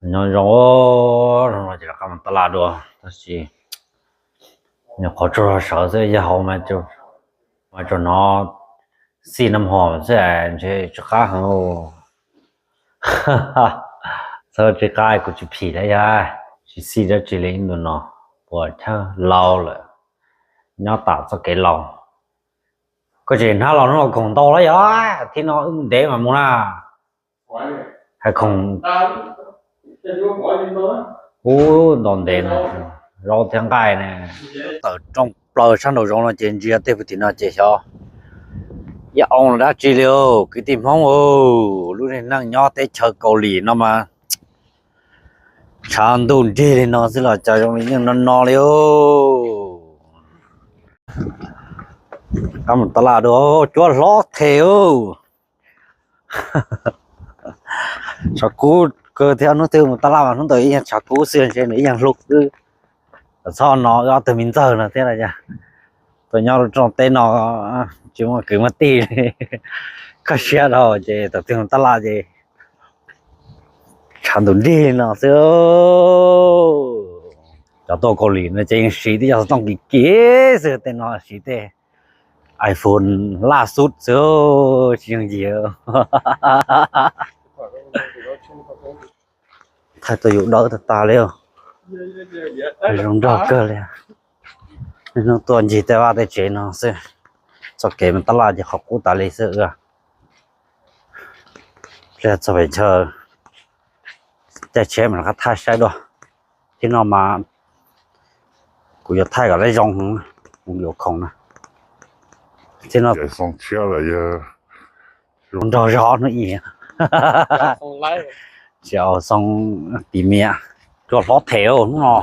Nyob zoo, no ces rov qab mus tab laj dua, tab sis nyuam qhuav tsaug zog sawv xwb, yog hauv mas tsuas hnov xij noj hmo xwb, ntshe tsis qab heev. Txhob tsis qab, kuv tsis phim thiab, yog tsis xij dab tsi li ntu no, puas chawj laus lawm, nyob tam txoj kev laus. Koj tseem hnab los hnub no khoom ntau lawm, yog thib no wb ntev mas mus na. Hais khoom ub nto ntev no, zaub thiab nqaij ne. Tawm rooj plaws sab nraum zoov no ces ntsia tej puag tim no ces xyov ib oo los dab tsi li os kwv tij Hmoob. Lub neej nyob teb chaws Kaus Lim no mas tshav ntuj nrig li no xwb los cas zoo li yeej no no li. Qab mus tab laj dua, cuab hlob them. Tshav kub kawg thiab, hnub twg mus tab laj mas hnub ntawd ib yam tshav kub xwb, ntshe nws ib yam hlub xwb. Txhob no wb ob tug me ntxawg no thiab, tuaj nyob rau teb no tsis muaj kwv muaj tij li, koj siab dhau ces thaum twg mus tab laj ces tshav ntuj nrig no xwb. Cov tuaj Kaus Lim no ces yeej siv tej yam xov tooj kim kim xwb, tej no siv tej iPhone laj xub xwb, tsis yooj yim. Thaij tuaj yus dawb tag tag li, zoo nraug kawg li. Hnub tuaj ncig tej vaj tej tsev no xwb, txoj kev mus tab laj ces qhov qub tas li xwb. Pliag txog pem chaw caij tsheb mas rov qab thaij saib dua. Thib no mas kuv yuav thaij kom lawv zoo, kuv yuav khoom na. Thib no xoo tshiab lawm, nrog zog hnub ib, tsis au xoo tis miam, cuab hlob them hnub no.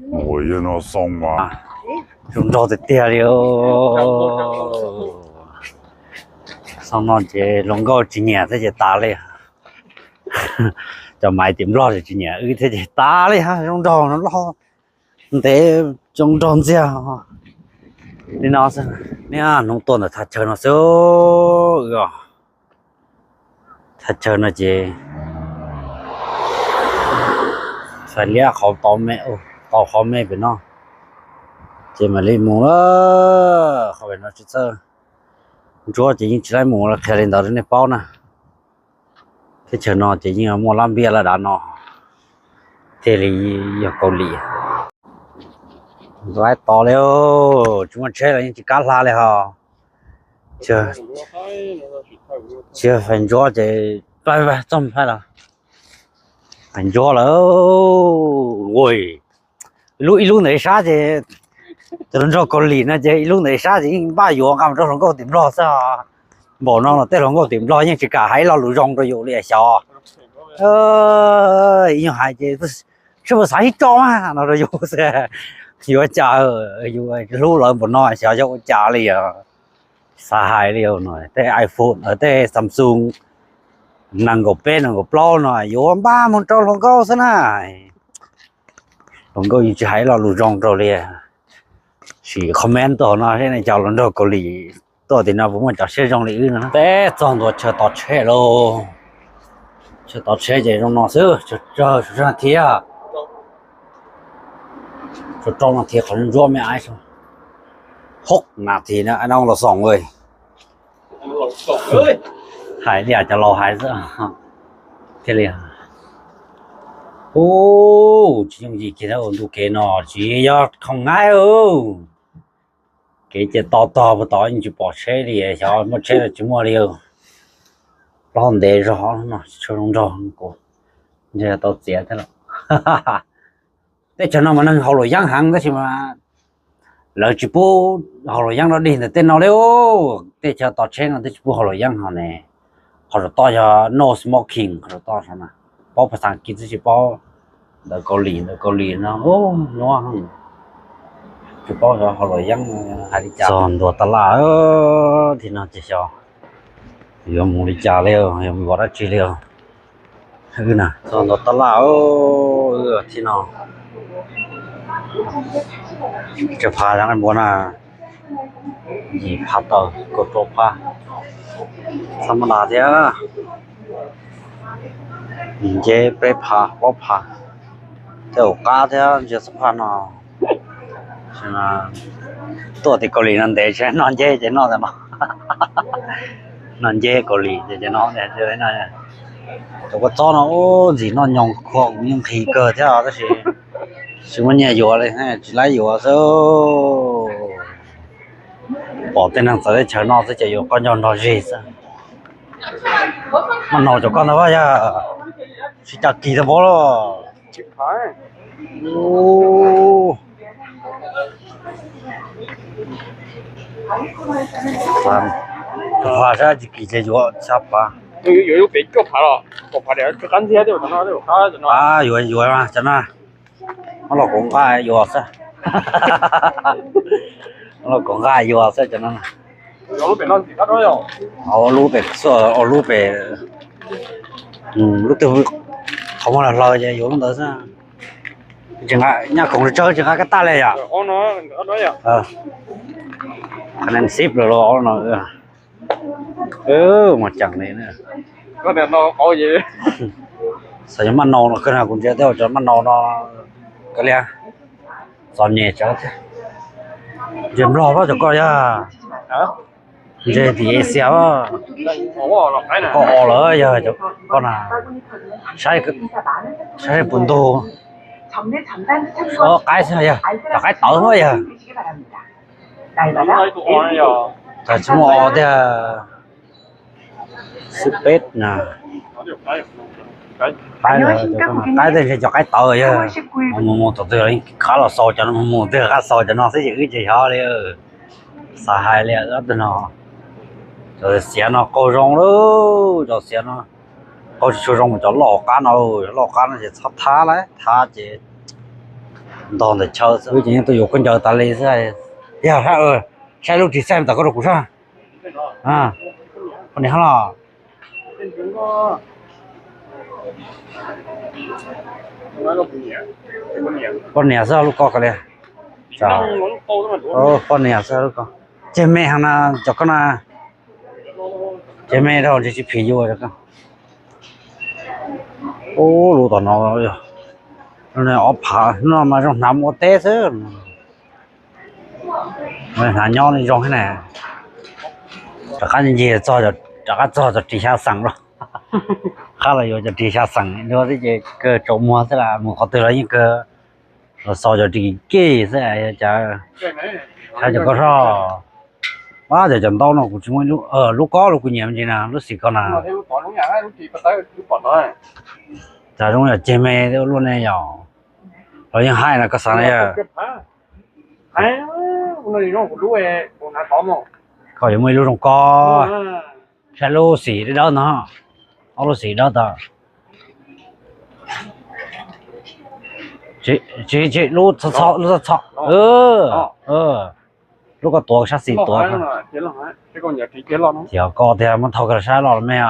Mus yog no xoo mas zoo nraug tiag tiag li. Xoo no ces hluas nkauj tsis nyiam thiab ces tas li. Cov maiv tim Nplog tsis nyiam wb thiab ces tas li, zoo nraug no loj ntev zoo nraug ntxiag li no xwb. Niaj hnub tuaj ntawm thaj chaw no xwb. Thaj chaw no ces xais liab qhov tau me, tau qhov me pem no ces mam li mus lawm. Qhov pem no tsis txawj ntsuab ces yeej tsis laib mus, qhia li ntawd rau nej paub na. Teb chaws no ces yeej muaj lab npiaj lab dav no thiaj li yog Kaus Lim. Laib tos li, tsis muaj tsheb los yeej tsis kam hla li hos. Tsis yog fais ntsuab ces txog thaij los fais ntsuab lawm. Ua ib lub ib lub ntawm ib sab ces, cov hluas nraug Kaus Lim no ces ib lub ntawm ib sab ces yeej npaj yuav nqa mus rau hluas nkauj tim Nplog xwb. Npaum no los tej hluas nkauj tim Nplog yeej tsis kam hais lo lus zoo rau yus li xyov. Ib nyuag hais ces sib puas xav sib tso mas no rau yus xwb. Yuav ua cas, yus hlub lawv npaum no xyov yog ua cas li os. Xav hais li no, tej iPhone, tej Samsung nees nkaum peb nees nkaum plaub no yuav npaj mus rau hluas nkauj xwb na. Hluas nkauj yeej tsis hais lo lus zoo rau li. Sim comment tuaj no seb nej cov hluas nraug Kaus Lim tuaj tim no puas muaj cov siab zoo li wb no. Teb txog ntua chaw tos tsheb lauj. Chaw tos tsheb ces zoo no xwb, tsawg tsawg nas this, tsawg tsawg nas this qhov ntsuab me aiv, hauj nas this na, no los xoom hais li cov laus hais xwb thiaj li. Ub, tsis yooj yim kiag ntu kev no, tsis yog khoom nqaij. Kev ces to tog puag tod yeej tsis pom tsheb li, xyov muaj tsheb los tsis muaj li. Plaub ntev zog no, tsheb zoo nraug kuv ntshe tau txiav thiab lawm. Teb chaws no mas neeg haus luam yeeb heev tab sis mas lawv tsis pub haus luam yeeb rau dig ntawm tej no li. Tej chaw tos tsheb no twb tsis pub haus luam yeeb hos ne. Qhov saum toj yog no smoking, qhov saum toj no na. Paub phas xas kiv twb tsis paub. Ntawm Kaus Lim, ntawm Kaus Lim no ub, nuav tsis paub xyov haus luam yeeb hais li cas. Txog ntua taj laj thiab no ces xyov yuav mus li cas li, yuav mus ua dab tsi li. Wb na, txog ntua taj laj thiab no, tsawg phav npua na, yim phav tawm kaum rau phav, txhob maj das thiab. Nceb peb phav plaub phav, tej ua qab thiab ntsia xab phaj no. Tuaj tim Kaus Lim no ntev tsis noj nceb ces noj ntawm no. Noj nceb Kaus Lim ces no. Cov kua txob no ub ntxim noj nyoos khuam yeej nqhis kawg thiab tab sis tsis muaj nyiaj yuav li, tsis laib yuav xwb. Pom tej neeg txawv teb chaws no xwb ces yuav qoj ncauj nrog zig xwb. Maj naus cov koj ntag yog, sib cag kis tag npaum los. Phav sab tsis kis ces yuav xya phav. Yuav yuav pem cuaj phav los kaum phav, yuav yuav cov no. Ob los kuv nqa yuav xwb. Ob los kuv nqa yuav xwb cov no. Ua lub pem, ua lub pem, lub twg qhov muag los hlaws ces yuav lub ntawd xwb. Nyaj khoom tsawg tsis nqa kab taj li yom. Qhov ne xib lawm los no. Mus ceem li. Xav yog maj nau no kawg na, kuv ntsia tej ua cov maj nau no kawg li. Txom nyem tsawv thiab. Ntses Nplog pab cov koj yog, ntses tim Asia pab. Koj os lawm yog cov koj na, saib saib puas ntug. Qaib xwb yog, cov qaib tawv yog. Tsis muaj os tiag. Xwb peb na. Qaib, qaib tej ntshe cov qaib tawv yog. Mus mus tom twg qab los xaus cov no, mus mus twg qab xaus cov no xwb ces wb tsis xyov li. Xav hais li ob tug no, cov xiav no qaug zoo lawm, cov xiav no qaug tsis tshua zoo mas cov loj qab no, loj qab no ces txhob thab lawm, thab ces ntog ntawm chaw xwb. Wb ces yeej tuaj yuav khaub ncaws tas li xwb. Yog saib lub ris xaj tom koj rau kuv saib. Poj niam hab los? Poj niam xwb lub koj ko li. Poj niam xwb lub ko. Ceg me heev na cov koj na. Ceg me dhau ntshe tsis phim yus. Ub, lub tom no, ob phav no mas zoo hnav mus ua teb xwb. Hnav nyob li zoo thiab na. Rov qab ncig txog, rov qab txog cov ris xya xeem lawm. Qab los yuav cov ris xya xeem dua xwb ces kawg tsaus muag xwb las, mus qhov twg los yeej kawg los xaus cov ris kiv xwb. Cas saib cov koj soj. Ab, cov cov ntaub no kuv tsis muaj ib lub, lub ko los kuv nyiam me ntsis na, lub xim ko na. Cas zoo yam ceg me ua luaj ne yom. Los yeej haib na, koj xav na yog. Koj yuav muaj ib lub zoo ko. Saib lub xim dawb no, ob lub xim dawb tag. Tsis, tsis, lub txho, lub txho, txho. Lub koj tuav sab xis tuav. Yog koj tiag muab thau kawg sab loj los me os.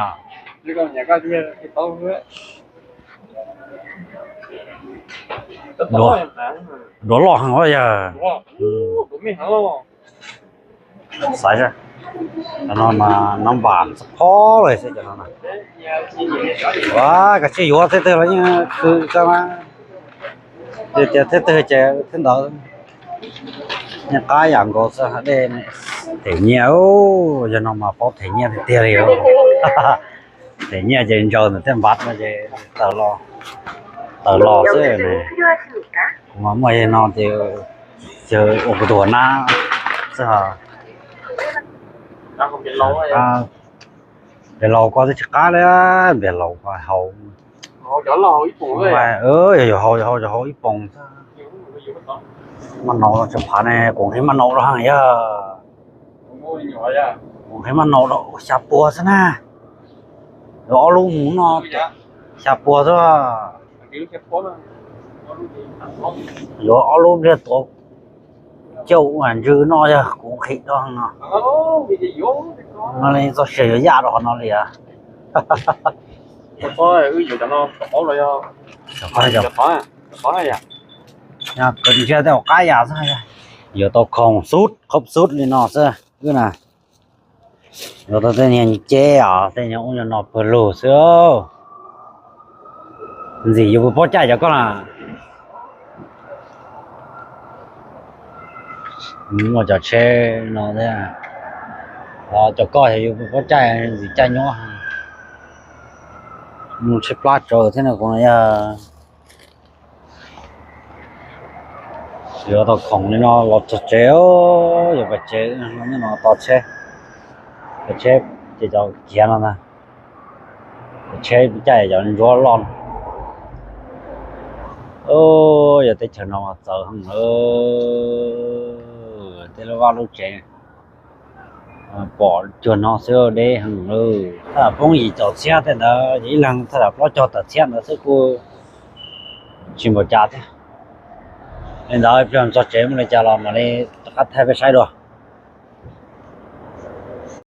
Duav loj heev yog. Xaiv, cov no mas nab npam txog phob li xwb cov no. Ua, kav tsij yuav, thib twg los yeej khwv tau mas. Tias thib twg ces thib ntawd. Nyiaj qab yam nkaus xwb dej. Them nyiaj, yog no mas paub them nyiaj tiag tiag li. Them nyiaj ces ntsaws ntawm tej npav no ces tawm los, tawm los xwb. Kuv mas muaj no ces ua kuv tus nab xwb. Npias laus ko twb tsis qab li, npias laus ko haus. Yog yuav haus, yuav haus, yuav haus ib poos xwb. Maj nau tsis phav ne, kuv nqhis maj nau rau heev yog. Kuv nqhis maj nau rau xya puas xwb na. Yuav ob lub mus no, xya puas xwb. Yuav ob lub npliag tuav cauj ua ntsws no yog kuv nqhis rau heev no. No li txoj sia yuav yaj rau qhov no li as. Ntsia tej hauv qab yam xwb, yuav tau khoom xub qhob xub li no xwb wb na. Yuav tau tej niag ceb os, tej niag ub niag no pawg lug xwb. Ntxim yus puas paub caij cov koj na. Muaj cov tsheb no thiab, cov koj yog yus puas paub caij, ntxim caij nyuab. Mus tsheb plab tsawv thiab no kuv no yog yuav tau khoom li no los txog tsev, yuav pais tsev no, nyob no tos tsheb, tos tsheb ces cov kiav no ntag, tos tsheb caij cov ntsuab loj no. Yog teb chaws no mas txawv heev lawm, tej lub vaj lub tsev pom cuag no xwb deb heev lawm. Thaj poob yim caum txhiab tej ntawd ces ib leeg thaj plaub caug tawm txhiab ntawd xwb kuj tsis npaum cas thiab. Li ntawd ib pliag txog tsev muaj li cas los mam li rov qab thaij peb saib dua.